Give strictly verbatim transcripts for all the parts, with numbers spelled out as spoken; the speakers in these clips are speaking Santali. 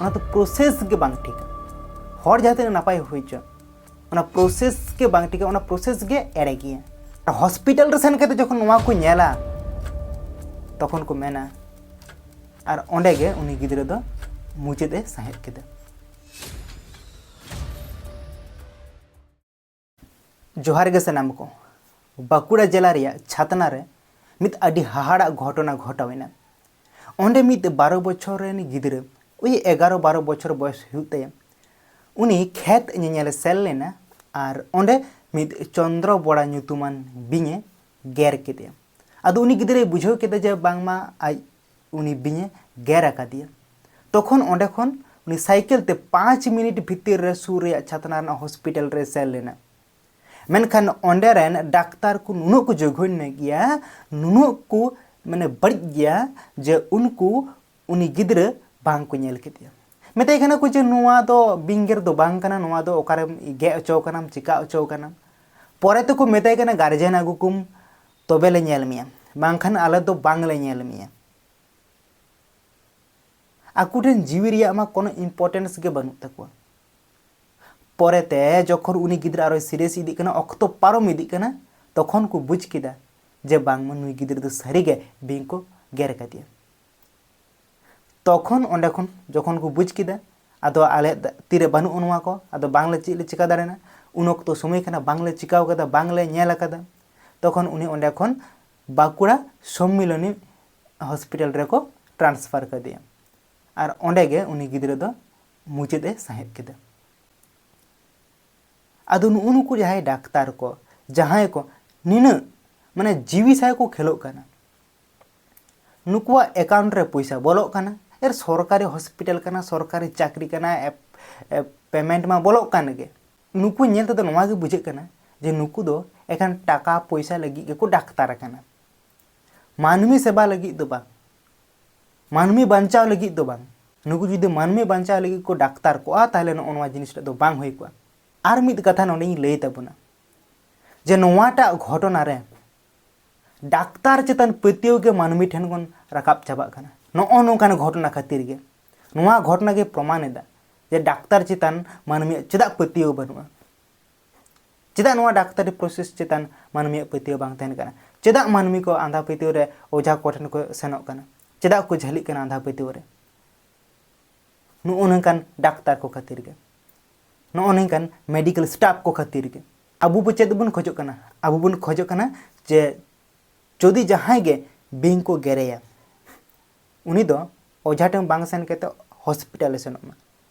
ᱚᱱᱟ ᱫᱚ ᱯᱨᱚᱥᱮᱥ ᱜᱮ ᱵᱟᱝ ᱴᱷᱤᱠᱟ᱾ ᱦᱚᱲ ᱡᱟᱦᱟᱸ ᱛᱤᱱᱟᱹᱜ ᱱᱟᱯᱟᱭ ᱦᱩᱭ ᱦᱚᱪᱚ, ᱚᱱᱟ ᱯᱨᱚᱥᱮᱥ ᱜᱮ ᱵᱟᱝ ᱴᱷᱤᱠᱟ, ᱚᱱᱟ ᱯᱨᱚᱥᱮᱥ ᱜᱮ ᱮᱲᱮ ᱜᱮᱭᱟ᱾ ᱟᱨ ᱦᱚᱥᱯᱤᱴᱟᱞ ᱨᱮ ᱥᱮᱱ ᱠᱟᱛᱮ ᱡᱚᱠᱷᱚᱱ ᱱᱚᱣᱟ ᱠᱚ ᱧᱮᱞᱟ, ᱛᱚᱠᱷᱚᱱ ᱠᱚ ᱢᱮᱱᱟ, ᱟᱨ ᱚᱸᱰᱮ ᱜᱮ ᱩᱱᱤ ᱜᱤᱫᱽᱨᱟᱹ ᱫᱚ ᱢᱩᱪᱟᱹᱫ ᱮ ᱥᱟᱦᱮᱫ ᱠᱮᱫᱟ᱾ ᱡᱚᱦᱟᱨ ᱜᱮ ᱥᱟᱱᱟᱢ ᱠᱚ᱾ ᱵᱟᱸᱠᱩᱲᱟ ᱡᱮᱞᱟ ᱨᱮᱭᱟᱜ ᱪᱷᱟᱛᱱᱟ ᱨᱮ ᱢᱤᱫ ᱟᱹᱰᱤ ᱦᱟᱦᱟᱲᱟᱜ ᱜᱷᱚᱴᱚᱱᱟ ᱜᱷᱚᱴᱟᱣ ᱮᱱᱟ᱾ ᱚᱸᱰᱮ ᱢᱤᱫ ᱵᱟᱨᱚ ᱵᱚᱪᱷᱚᱨ ᱨᱮᱱ ᱜᱤᱫᱽᱨᱟᱹ, ᱳᱭ ᱮᱜᱟᱨᱚ ᱵᱟᱨᱚ ᱵᱚᱪᱷᱚᱨ ᱵᱚᱭᱚᱥ ᱦᱩᱭᱩᱜ ᱛᱟᱭᱟ, ᱩᱱᱤ ᱠᱷᱮᱛ ᱧᱮᱧᱮᱞᱮ ᱥᱮᱱ ᱞᱮᱱᱟ ᱟᱨ ᱚᱸᱰᱮ ᱢᱤᱫ ᱪᱚᱱᱫᱨᱚ ᱵᱚᱲᱟ ᱧᱩᱛᱩᱢᱟᱱ ᱵᱤᱧᱮ ᱜᱮᱨ ᱠᱮᱫᱮᱭᱟ᱾ ᱟᱫᱚ ᱩᱱᱤ ᱜᱤᱫᱽᱨᱟᱹᱭ ᱵᱩᱡᱷᱟᱹᱣ ᱠᱮᱫᱟ ᱡᱮ ᱵᱟᱝᱢᱟ ᱟᱡ ᱩᱱᱤ ᱵᱤᱧᱮ ᱜᱮᱨ ᱟᱠᱟᱫᱮᱭᱟ᱾ ᱛᱚᱠᱷᱚᱱ ᱚᱸᱰᱮ ᱠᱷᱚᱱ ᱩᱱᱤ ᱥᱟᱭᱠᱮᱞ ᱛᱮ ᱯᱟᱸᱪ ᱢᱤᱱᱤᱴ ᱵᱷᱤᱛᱤᱨ ᱨᱮ ᱥᱩᱨ ᱨᱮᱭᱟᱜ ᱪᱷᱟᱛᱱᱟ ᱨᱮᱱᱟᱜ ᱦᱚᱥᱯᱤᱴᱟᱞ ᱨᱮ ᱥᱮᱱ ᱞᱮᱱᱟ᱾ ᱢᱮᱱᱠᱷᱟᱱ ᱚᱸᱰᱮ ᱨᱮᱱ ᱰᱟᱠᱛᱟᱨ ᱠᱚ ᱱᱩᱱᱟᱹᱜ ᱠᱚ ᱡᱚᱜᱷᱚᱱᱱᱚ ᱜᱮᱭᱟ, ᱱᱩᱱᱟᱹᱜ ᱠᱚ ᱢᱟᱱᱮ ᱵᱟᱹᱲᱤᱡ ᱜᱮᱭᱟ, ᱡᱮ ᱩᱱᱠᱩ ᱩᱱᱤ ᱜᱤᱫᱽᱨᱟᱹ ᱵᱟᱝ ᱠᱚ ᱧᱮᱞ ᱠᱮᱫᱮᱭᱟ᱾ ᱢᱮᱛᱟᱭ ᱠᱟᱱᱟ ᱠᱚ ᱡᱮ, "ᱱᱚᱣᱟ ᱫᱚ ᱵᱤᱧ ᱜᱮᱨ ᱫᱚ ᱵᱟᱝ ᱠᱟᱱᱟ, ᱱᱚᱣᱟ ᱫᱚ ᱚᱠᱟᱨᱮᱢ ᱜᱮᱫ ᱦᱚᱪᱚ ᱠᱟᱱᱟᱢ, ᱪᱤᱠᱟ ᱦᱚᱪᱚ ᱠᱟᱱᱟᱢ?" ᱯᱚᱨᱮ ᱛᱮᱠᱚ ᱢᱮᱛᱟᱭ ᱠᱟᱱᱟ, "ᱜᱟᱨᱡᱮᱱ ᱟᱹᱜᱩ ᱠᱚᱢ, ᱛᱚᱵᱮ ᱞᱮ ᱧᱮᱞ ᱢᱮᱭᱟ, ᱵᱟᱝᱠᱷᱟᱱ ᱟᱞᱮ ᱫᱚ ᱵᱟᱝ ᱞᱮ ᱧᱮᱞ ᱢᱮᱭᱟ᱾" ᱟᱠᱚ ᱴᱷᱮᱱ ᱡᱤᱣᱤ ᱨᱮᱭᱟᱜ ᱢᱟ ᱠᱳᱱᱳ ᱤᱢᱯᱚᱨᱴᱮᱱᱥ ᱜᱮ ᱵᱟᱹᱱᱩᱜ ᱛᱟᱠᱚᱣᱟ᱾ ᱯᱚᱨᱮᱛᱮ ᱡᱚᱠᱷᱚᱱ ᱩᱱᱤ ᱜᱤᱫᱽᱨᱟᱹ ᱟᱨᱚᱭ ᱥᱤᱨᱤᱭᱟᱥ ᱤᱫᱤᱜ ᱠᱟᱱᱟ, ᱚᱠᱛᱚ ᱯᱟᱨᱚᱢ ᱤᱫᱤᱜ ᱠᱟᱱᱟ, ᱛᱚᱠᱷᱚᱱ ᱠᱚ ᱵᱩᱡᱽ ᱠᱮᱫᱟ ᱡᱮ ᱵᱟᱝᱢᱟ ᱱᱩᱭ ᱜᱤᱫᱽᱨᱟᱹ ᱫᱚ ᱥᱟᱹᱨᱤᱜᱮ ᱵᱤᱧ ᱠᱚ ᱜᱮᱨ ᱟᱠᱟᱫᱮᱭᱟ᱾ ᱛᱚᱠᱷᱚᱱ ᱚᱸᱰᱮ ᱠᱷᱚᱱ ᱡᱚᱠᱷᱚᱱ ᱠᱚ ᱵᱩᱡᱽ ᱠᱮᱫᱟ, ᱟᱫᱚ ᱟᱞᱮ ᱛᱤᱨᱮ ᱵᱟᱹᱱᱩᱜᱼᱟ ᱱᱚᱣᱟ ᱠᱚ, ᱟᱫᱚ ᱵᱟᱝᱞᱮ ᱪᱮᱫ ᱞᱮ ᱪᱤᱠᱟ ᱫᱟᱲᱮᱭᱟᱜᱼᱟ, ᱩᱱ ᱚᱠᱛᱚ ᱥᱚᱢᱚᱭ ᱠᱟᱱᱟ, ᱵᱟᱝᱞᱮ ᱪᱤᱠᱟᱣ ᱠᱟᱫᱟ, ᱵᱟᱝᱞᱮ ᱧᱮᱞ ᱟᱠᱟᱫᱟ, ᱛᱚᱠᱷᱚᱱ ᱩᱱᱤ ᱚᱸᱰᱮ ᱠᱷᱚᱱ ᱵᱟᱸᱠᱩᱲᱟ ᱥᱚᱢᱢᱤᱞᱚᱱᱤ ᱦᱚᱥᱯᱤᱴᱟᱞ ᱨᱮᱠᱚ ᱴᱨᱟᱱᱥᱯᱷᱟᱨ ᱠᱟᱫᱮᱭᱟ᱾ ᱟᱨ ᱚᱸᱰᱮ ᱜᱮ ᱩᱱᱤ ᱜᱤᱫᱽᱨᱟᱹ ᱫᱚ ᱢᱩᱪᱟᱹᱫ ᱮ ᱥᱟᱦᱮᱫ ᱠᱮᱫᱟ᱾ ᱟᱫᱚ ᱱᱩᱜᱼᱩ ᱱᱩᱠᱩ ᱡᱟᱦᱟᱸᱭ ᱰᱟᱠᱛᱟᱨ ᱠᱚ, ᱡᱟᱦᱟᱸᱭ ᱠᱚ ᱱᱤᱱᱟᱹᱜ ᱢᱟᱱᱮ ᱡᱤᱣᱤ ᱥᱟᱭ ᱠᱚ ᱠᱷᱮᱞᱳᱜ ᱠᱟᱱᱟ, ᱱᱩᱠᱩᱣᱟᱜ ᱮᱠᱟᱣᱩᱱᱴ ᱨᱮ ᱯᱚᱭᱥᱟ ᱵᱚᱞᱚᱜ ᱠᱟᱱᱟ, ᱮᱨ ᱥᱚᱨᱠᱟᱨᱤ ᱦᱚᱥᱯᱤᱴᱟᱞ ᱠᱟᱱᱟ, ᱥᱚᱨᱠᱟᱨᱤ ᱪᱟᱹᱠᱨᱤ ᱠᱟᱱᱟ, ᱮᱯ-, ᱮᱯ-, ᱯᱮᱢᱮᱱᱴ ᱢᱟ ᱵᱚᱞᱚᱜ ᱠᱟᱱ ᱜᱮ᱾ ᱱᱩᱠᱩ ᱧᱮᱞ ᱛᱮᱫᱚ ᱱᱚᱣᱟ ᱜᱮ ᱵᱩᱡᱷᱟᱹᱜ ᱠᱟᱱᱟ ᱡᱮ ᱱᱩᱠᱩ ᱫᱚ ᱮᱠᱷᱟᱱ ᱴᱟᱠᱟ ᱯᱚᱭᱥᱟ ᱞᱟᱹᱜᱤᱫ ᱜᱮᱠᱚ ᱰᱟᱠᱛᱟᱨ ᱟᱠᱟᱱᱟ᱾ ᱢᱟᱹᱱᱢᱤ ᱥᱮᱵᱟ ᱞᱟᱹᱜᱤᱫ ᱫᱚ ᱵᱟᱝ, ᱢᱟᱹᱱᱢᱤ ᱵᱟᱧᱪᱟᱣ ᱞᱟᱹᱜᱤᱫ ᱫᱚ ᱵᱟᱝ᱾ ᱱᱩᱠᱩ ᱡᱩᱫᱤ ᱢᱟᱹᱱᱢᱤ ᱵᱟᱧᱪᱟᱣ ᱞᱟᱹᱜᱤᱫ ᱠᱚ ᱰᱟᱠᱛᱟᱨ ᱠᱚᱜᱼᱟ, ᱛᱟᱦᱚᱞᱮ ᱱᱚᱜᱼᱚ ᱱᱚᱣᱟ ᱡᱤᱱᱤᱥ ᱴᱟᱜ ᱫᱚ ᱵᱟᱝ ᱦᱩᱭ ᱠᱚᱜᱼᱟ᱾ ᱟᱨ ᱢᱤᱫ ᱠᱟᱛᱷᱟ ᱱᱚᱰᱮᱧ ᱞᱟᱹᱭ ᱛᱟᱵᱚᱱᱟ ᱡᱮ ᱱᱚᱣᱟᱴᱟᱜ ᱜᱷᱚᱴᱚᱱᱟ ᱨᱮ ᱰᱟᱠᱛᱟᱨ ᱪᱮᱛᱟᱱ ᱯᱟᱹᱛᱭᱟᱹᱣ ᱜᱮ ᱢᱟᱹᱱᱢᱤ ᱴᱷᱮᱱ ᱠᱷᱚᱱ ᱨᱟᱠᱟᱵ ᱪᱟᱵᱟᱜ ᱠᱟᱱᱟ᱾ ᱱᱚᱜᱼᱚ ᱱᱚᱝᱠᱟᱱ ᱜᱷᱚᱴᱚᱱᱟ ᱠᱷᱟᱹᱛᱤᱨ ᱜᱮ ᱱᱚᱣᱟ ᱜᱷᱚᱴᱚᱱᱟ ᱜᱮ ᱯᱨᱚᱢᱟᱱ ᱮᱫᱟ ᱡᱮ ᱰᱟᱠᱛᱟᱨ ᱪᱮᱛᱟᱱ ᱢᱟᱹᱱᱢᱤᱭᱟᱜ ᱪᱮᱫᱟᱜ ᱯᱟᱹᱛᱭᱟᱹᱣ ᱵᱟᱹᱱᱩᱜᱼᱟ᱾ ᱪᱮᱫᱟᱜ ᱱᱚᱣᱟ ᱰᱟᱠᱛᱟᱨᱤ ᱯᱨᱚᱥᱮᱥ ᱪᱮᱛᱟᱱ ᱢᱟᱹᱱᱢᱤᱭᱟᱜ ᱯᱟᱹᱛᱭᱟᱹᱣ ᱵᱟᱝ ᱛᱟᱦᱮᱱ ᱠᱟᱱᱟ? ᱪᱮᱫᱟᱜ ᱢᱟᱹᱱᱢᱤ ᱠᱚ ᱟᱸᱫᱷᱟ ᱯᱟᱹᱛᱭᱟᱹᱣ ᱨᱮ ᱚᱡᱷᱟ ᱠᱚᱴᱷᱮᱱ ᱠᱚ ᱥᱮᱱᱚᱜ ᱠᱟᱱᱟ? ᱪᱮᱫᱟᱜ ᱠᱚ ᱡᱷᱟᱹᱞᱤᱜ ᱠᱟᱱᱟ ᱟᱸᱫᱷᱟ ᱯᱟᱹᱛᱭᱟᱹᱣ ᱨᱮ? ᱱᱚᱜᱼᱚ ᱱᱚᱝᱠᱟᱱ ᱰᱟᱠᱛᱟᱨ ᱠᱚ ᱠᱷᱟᱹᱛᱤᱨ ᱜᱮ, ᱱᱚᱜᱼᱚ ᱱᱚᱝᱠᱟᱱ ᱢᱮᱰᱤᱠᱮᱞ ᱥᱴᱟᱯ ᱠᱚ ᱠᱷᱟᱹᱛᱤᱨ ᱜᱮ᱾ ᱟᱵᱚ ᱵᱚ ᱪᱮᱫ ᱵᱚᱱ ᱠᱷᱚᱡᱚᱜ ᱠᱟᱱᱟ? ᱟᱵᱚ ᱵᱚᱱ ᱠᱷᱚᱡᱚᱜ ᱠᱟᱱᱟ ᱡᱮ ᱡᱩᱫᱤ ᱡᱟᱦᱟᱸᱭ ᱜᱮ ᱵᱤᱧ ᱠᱚ ᱜᱮᱨᱮᱭᱟ, ᱩᱱᱤ ᱫᱚ ᱚᱡᱷᱟ ᱴᱷᱮᱱ ᱵᱟᱝ ᱥᱮᱱ ᱠᱟᱛᱮ ᱦᱚᱥᱯᱤᱴᱟᱞ ᱮ ᱥᱮᱱᱚᱜ ᱢᱟ᱾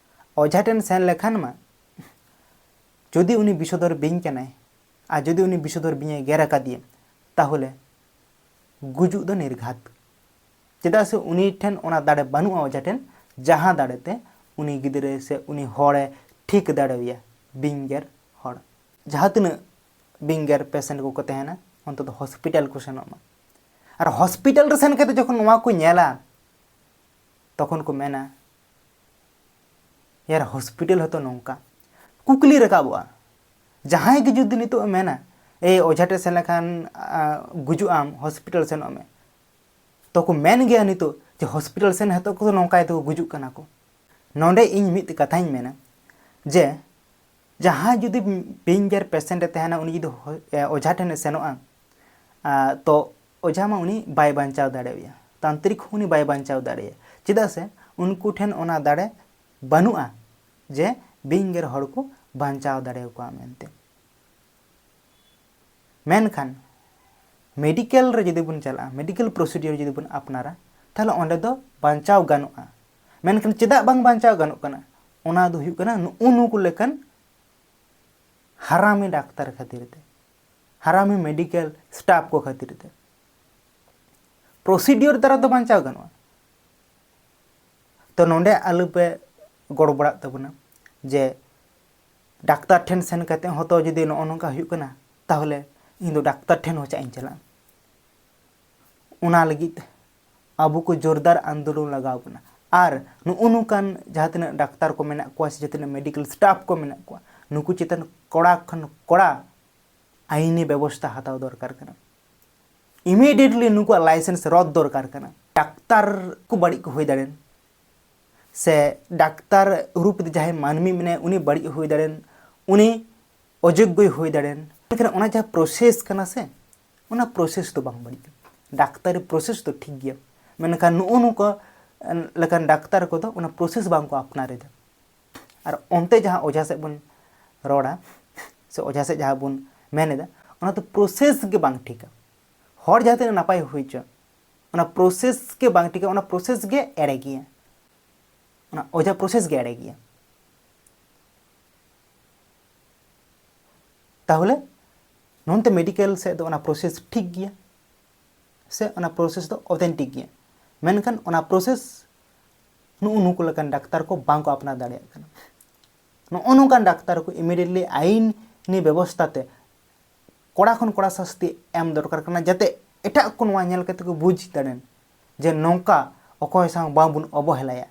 ᱚᱡᱷᱟ ᱴᱷᱮᱱ ᱥᱮᱱ ᱞᱮᱠᱷᱟᱱ ᱢᱟ, ᱡᱩᱫᱤ ᱩᱱᱤ ᱵᱤᱥᱚᱫᱚᱨ ᱵᱤᱧ ᱠᱟᱱᱟᱭ ᱟᱨ ᱡᱩᱫᱤ ᱩᱱᱤ ᱵᱤᱥᱚᱫᱚᱨ ᱵᱤᱧᱮ ᱜᱮᱨ ᱟᱠᱟᱫᱮᱭᱟ, ᱛᱟᱦᱚᱞᱮ ᱜᱩᱡᱩᱜ ᱫᱚ ᱱᱤᱨᱜᱷᱟᱛ᱾ ᱪᱮᱫᱟᱜ ᱥᱮ ᱩᱱᱤ ᱴᱷᱮᱱ ᱚᱱᱟ ᱫᱟᱲᱮ ᱵᱟᱹᱱᱩᱜᱼᱟ ᱚᱡᱷᱟ ᱴᱷᱮᱱ, ᱡᱟᱦᱟᱸ ᱫᱟᱲᱮ ᱛᱮ ᱩᱱᱤ ᱜᱤᱫᱽᱨᱟᱹ ᱥᱮ ᱩᱱᱤ ᱦᱚᱲᱮ ᱴᱷᱤᱠ ᱫᱟᱲᱮᱣᱟᱭᱟ ᱵᱤᱧ ᱜᱮᱨ ᱦᱚᱲ᱾ ᱡᱟᱦᱟᱸ ᱛᱤᱱᱟᱹᱜ ᱵᱤᱧ ᱜᱮᱨ ᱯᱮᱥᱮᱱᱴ ᱠᱚᱠᱚ ᱛᱟᱦᱮᱱᱟ, ᱚᱱᱛᱮ ᱫᱚ ᱦᱚᱥᱯᱤᱴᱟᱞ ᱠᱚ ᱥᱮᱱᱚᱜ ᱢᱟ᱾ ᱟᱨ ᱦᱚᱥᱯᱤᱴᱟᱞ ᱨᱮ ᱥᱮᱱ ᱠᱟᱛᱮ ᱡᱚᱠᱷᱚᱱ ᱱᱚᱣᱟ ᱠᱚ ᱧᱮᱞᱟ, ᱛᱚᱠᱷᱚᱱ ᱠᱚ ᱢᱮᱱᱟ, "ᱭᱟᱨ, ᱦᱚᱥᱯᱤᱴᱟᱞ ᱦᱚᱸᱛᱚ ᱱᱚᱝᱠᱟ?" ᱠᱩᱠᱞᱤ ᱨᱟᱠᱟᱵᱚᱜᱼᱟ᱾ ᱡᱟᱦᱟᱸᱭ ᱜᱮ ᱡᱩᱫᱤ ᱱᱤᱛᱚᱜ ᱮ ᱢᱮᱱᱟ, "ᱮᱭ, ᱚᱡᱷᱟ ᱴᱷᱮᱱ ᱥᱮᱱ ᱞᱮᱠᱷᱟᱱ, ᱟ, ᱜᱩᱡᱩᱜ ᱟᱢ, ᱦᱚᱥᱯᱤᱴᱟᱞ ᱥᱮᱱᱚᱜ ᱢᱮ", ᱛᱚ ᱠᱚ ᱢᱮᱱ ᱜᱮᱭᱟ ᱱᱤᱛᱚᱜ ᱡᱮ ᱦᱚᱥᱯᱤᱴᱟᱞ ᱥᱮᱱ ᱦᱚᱛᱚ ᱠᱚ ᱱᱚᱝᱠᱟ ᱛᱮᱠᱚ ᱜᱩᱡᱩᱜ ᱠᱟᱱᱟ ᱠᱚ᱾ ᱱᱚᱰᱮ ᱤᱧ ᱢᱤᱫ ᱠᱟᱛᱷᱟᱧ ᱢᱮᱱᱟ ᱡᱮ ᱡᱟᱦᱟᱸᱭ ᱡᱩᱫᱤ ᱵᱤᱧ ᱜᱮᱨ ᱯᱮᱥᱮᱱᱴ ᱮ ᱛᱟᱦᱮᱱᱟ, ᱩᱱᱤ ᱡᱩᱫᱤ ᱦᱚ-, ᱮ, ᱚᱡᱷᱟ ᱴᱷᱮᱱ ᱮ ᱥᱮᱱᱚᱜᱼᱟ, ᱟ, ᱛᱚ ᱚᱡᱷᱟ ᱢᱟ ᱩᱱᱤ ᱵᱟᱭ ᱵᱟᱧᱪᱟᱣ ᱫᱟᱲᱮᱣᱟᱭᱟ, ᱛᱟᱱᱛᱨᱤᱠ ᱦᱚᱸ ᱩᱱᱤ ᱵᱟᱭ ᱵᱟᱧᱪᱟᱣ ᱫᱟᱲᱮᱭᱟᱭᱟ᱾ ᱪᱮᱫᱟᱜ ᱥᱮ ᱩᱱᱠᱩ ᱴᱷᱮᱱ ᱚᱱᱟ ᱫᱟᱲᱮ ᱵᱟᱹᱱᱩᱜᱼᱟ ᱡᱮ ᱵᱤᱧ ᱜᱮᱨ ᱦᱚᱲ ᱠᱚ ᱵᱟᱧᱪᱟᱣ ᱫᱟᱲᱮᱭᱟᱠᱚᱣᱟ ᱢᱮᱱᱛᱮ᱾ ᱢᱮᱱᱠᱷᱟᱱ ᱢᱮᱰᱤᱠᱮᱞ ᱨᱮ ᱡᱩᱫᱤ ᱵᱚᱱ ᱪᱟᱞᱟᱜᱼᱟ, ᱢᱮᱰᱤᱠᱮᱞ ᱯᱨᱚᱥᱤᱰᱤᱭᱳᱨ ᱡᱩᱫᱤ ᱵᱚᱱ ᱟᱯᱱᱟᱨᱟ, ᱛᱟᱦᱚᱞᱮ ᱚᱸᱰᱮ ᱫᱚ ᱵᱟᱧᱪᱟᱣ ᱜᱟᱱᱚᱜᱼᱟ᱾ ᱢᱮᱱᱠᱷᱟᱱ ᱪᱮᱫᱟᱜ ᱵᱟᱝ ᱵᱟᱧᱪᱟᱣ ᱜᱟᱱᱚᱜ ᱠᱟᱱᱟ? ᱚᱱᱟ ᱫᱚ ᱦᱩᱭᱩᱜ ᱠᱟᱱᱟ ᱱᱩᱜᱼᱩ ᱱᱩᱠᱩ ᱞᱮᱠᱟᱱ ᱦᱟᱨᱟᱢᱤ ᱰᱟᱠᱛᱟᱨ ᱠᱷᱟᱹᱛᱤᱨ ᱛᱮ, ᱦᱟᱨᱟᱢᱤ ᱢᱮᱰᱤᱠᱮᱞ ᱥᱴᱟᱯ ᱠᱚ ᱠᱷᱟᱹᱛᱤᱨ ᱛᱮ᱾ ᱯᱨᱚᱥᱤᱰᱤᱭᱳᱨ ᱫᱟᱨᱟ ᱫᱚ ᱵᱟᱧᱪᱟᱣ ᱜᱟᱱᱚᱜᱼᱟ᱾ ᱛᱚ ᱱᱚᱰᱮ ᱟᱞᱚᱯᱮ ᱜᱚᱲᱵᱚᱲᱟᱜ ᱛᱟᱵᱚᱱᱟ ᱡᱮ ᱰᱟᱠᱛᱟᱨ ᱴᱷᱮᱱ ᱥᱮᱱ ᱠᱟᱛᱮ ᱦᱚᱸᱛᱚ ᱡᱩᱫᱤ ᱱᱚᱜᱼᱚ ᱱᱚᱝᱠᱟ ᱦᱩᱭᱩᱜ ᱠᱟᱱᱟ, ᱛᱟᱦᱚᱞᱮ ᱤᱧ ᱫᱚ ᱰᱟᱠᱛᱟᱨ ᱴᱷᱮᱱ ᱦᱚᱸ ᱪᱟᱜ ᱤᱧ ᱪᱟᱞᱟᱜᱼᱟ᱾ ᱚᱱᱟ ᱞᱟᱹᱜᱤᱫ ᱟᱵᱚ ᱠᱚ ᱡᱳᱨᱫᱟᱨ ᱟᱱᱫᱳᱞᱚᱱ ᱞᱟᱜᱟᱣ ᱵᱚᱱᱟ᱾ ᱟᱨ ᱱᱩᱜᱼᱩ ᱱᱚᱝᱠᱟᱱ ᱡᱟᱦᱟᱸ ᱛᱤᱱᱟᱹᱜ ᱰᱟᱠᱛᱟᱨ ᱠᱚ ᱢᱮᱱᱟᱜ ᱠᱚᱣᱟ ᱥᱮ ᱡᱟᱦᱟᱸ ᱛᱤᱱᱟᱹᱜ ᱢᱮᱰᱤᱠᱮᱞ ᱥᱴᱟᱯ ᱠᱚ ᱢᱮᱱᱟᱜ ᱠᱚᱣᱟ, ᱱᱩᱠᱩ ᱪᱮᱛᱟᱱ ᱠᱚᱲᱟ ᱠᱷᱚᱱ ᱠᱚᱲᱟ ᱟᱭᱤᱱᱤ ᱵᱮᱵᱚᱥᱛᱷᱟ ᱦᱟᱛᱟᱣ ᱫᱚᱨᱠᱟᱨ ᱠᱟᱱᱟ᱾ ᱤᱢᱤᱰᱤᱭᱮᱴᱞᱤ ᱱᱩᱠᱩᱣᱟᱜ ᱞᱟᱭᱥᱮᱱᱥ ᱨᱚᱫ ᱫᱚᱨᱠᱟᱨ ᱠᱟᱱᱟ᱾ ᱰᱟᱠᱛᱟᱨ ᱠᱚ ᱵᱟᱹᱲᱤᱡ ᱠᱚ ᱦᱩᱭ ᱫᱟᱲᱮᱭᱟᱜᱼᱟ, ᱥᱮ ᱰᱟᱠᱛᱟᱨ ᱨᱩᱯ ᱛᱮ ᱡᱟᱦᱟᱸᱭ ᱢᱟᱹᱱᱢᱤ ᱢᱮᱱᱟᱭᱟ, ᱩᱱᱤ ᱵᱟᱹᱲᱤᱡ ᱦᱩᱭ ᱫᱟᱲᱮᱭᱟᱜᱼᱟ, ᱩᱱᱤ ᱚᱡᱳᱜᱽᱜᱚᱭ ᱦᱩᱭ ᱫᱟᱲᱮᱭᱟᱜᱼᱟ᱾ ᱢᱮᱱᱠᱷᱟᱱ ᱚᱱᱟ ᱡᱟᱦᱟᱸ ᱯᱨᱚᱥᱮᱥ ᱠᱟᱱᱟ ᱥᱮ, ᱚᱱᱟ ᱯᱨᱚᱥᱮᱥ ᱫᱚ ᱵᱟᱝ ᱵᱟᱹᱲᱤᱡ ᱠᱟᱱᱟ᱾ ᱰᱟᱠᱛᱟᱨᱤ ᱯᱨᱚᱥᱮᱥ ᱫᱚ ᱴᱷᱤᱠ ᱜᱮᱭᱟ, ᱢᱮᱱᱠᱷᱟᱱ ᱱᱩᱜᱼᱩ ᱱᱚᱝᱠᱟ ᱞᱮᱠᱟᱱ ᱰᱟᱠᱛᱟᱨ ᱠᱚᱫᱚ ᱚᱱᱟ ᱯᱨᱚᱥᱮᱥ ᱵᱟᱝ ᱠᱚ ᱟᱯᱱᱟᱨ ᱮᱫᱟ᱾ ᱟᱨ ᱚᱱᱛᱮ ᱡᱟᱦᱟᱸ ᱚᱡᱷᱟ ᱥᱮᱫ ᱵᱚᱱ ᱨᱚᱲᱟ, ᱥᱮ ᱚᱡᱷᱟ ᱥᱮᱫ ᱡᱟᱦᱟᱸ ᱵᱚᱱ ᱢᱮᱱ ᱮᱫᱟ, ᱚᱱᱟ ᱫᱚ ᱯᱨᱚᱥᱮᱥ ᱜᱮ ᱵᱟᱝ ᱴᱷᱤᱠᱟ᱾ ᱦᱚᱲ ᱡᱟᱦᱟᱸ ᱛᱤᱱᱟᱹᱜ ᱱᱟᱯᱟᱭ ᱦᱩᱭ ᱦᱚᱪᱚ, ᱚᱱᱟ ᱯᱨᱚᱥᱮᱥ ᱜᱮ ᱵᱟᱝ ᱴᱷᱤᱠᱟ, ᱚᱱᱟ ᱯᱨᱚᱥᱮᱥ ᱜᱮ ᱮᱲᱮ ᱜᱮᱭᱟ, ᱚᱱᱟ ᱚᱡᱷᱟ ᱯᱨᱚᱥᱮᱥ ᱜᱮ ᱮᱲᱮ ᱜᱮᱭᱟ᱾ ᱛᱟᱦᱚᱞᱮ ᱱᱚᱱᱛᱮ ᱢᱮᱰᱤᱠᱮᱞ ᱥᱮᱫ ᱫᱚ ᱚᱱᱟ ᱯᱨᱚᱥᱮᱥ ᱴᱷᱤᱠ ᱜᱮᱭᱟ, ᱥᱮ ᱚᱱᱟ ᱯᱨᱚᱥᱮᱥ ᱫᱚ ᱚᱛᱷᱮᱱᱴᱤᱠ ᱜᱮᱭᱟ, ᱢᱮᱱᱠᱷᱟᱱ ᱚᱱᱟ ᱯᱨᱚᱥᱮᱥ ᱱᱩᱜᱼᱩ ᱱᱩᱠᱩ ᱞᱮᱠᱟᱱ ᱰᱟᱠᱛᱟᱨ ᱠᱚ ᱵᱟᱝ ᱠᱚ ᱟᱯᱱᱟᱨ ᱫᱟᱲᱮᱭᱟᱜ ᱠᱟᱱᱟ᱾ ᱱᱚᱜᱼᱚ ᱱᱚᱝᱠᱟᱱ ᱰᱟᱠᱛᱟᱨ ᱠᱚ ᱤᱢᱤᱰᱤᱭᱮᱴᱞᱤ ᱟᱭᱤᱱᱤ ᱵᱮᱵᱚᱥᱛᱷᱟ ᱛᱮ ᱠᱚᱲᱟ ᱠᱷᱚᱱ ᱠᱚᱲᱟ ᱥᱟᱥᱛᱤ ᱮᱢ ᱫᱚᱨᱠᱟᱨ ᱠᱟᱱᱟ, ᱡᱟᱛᱮ ᱮᱴᱟᱜ ᱠᱚ ᱱᱚᱣᱟ ᱧᱮᱞ ᱠᱟᱛᱮ ᱠᱚ ᱵᱩᱡᱽ ᱫᱟᱲᱮᱱ ᱡᱮ ᱱᱚᱝᱠᱟ ᱚᱠᱚᱭ ᱥᱟᱶ ᱵᱟᱝᱵᱚᱱ ᱚᱵᱚᱦᱮᱞᱟᱭᱟ,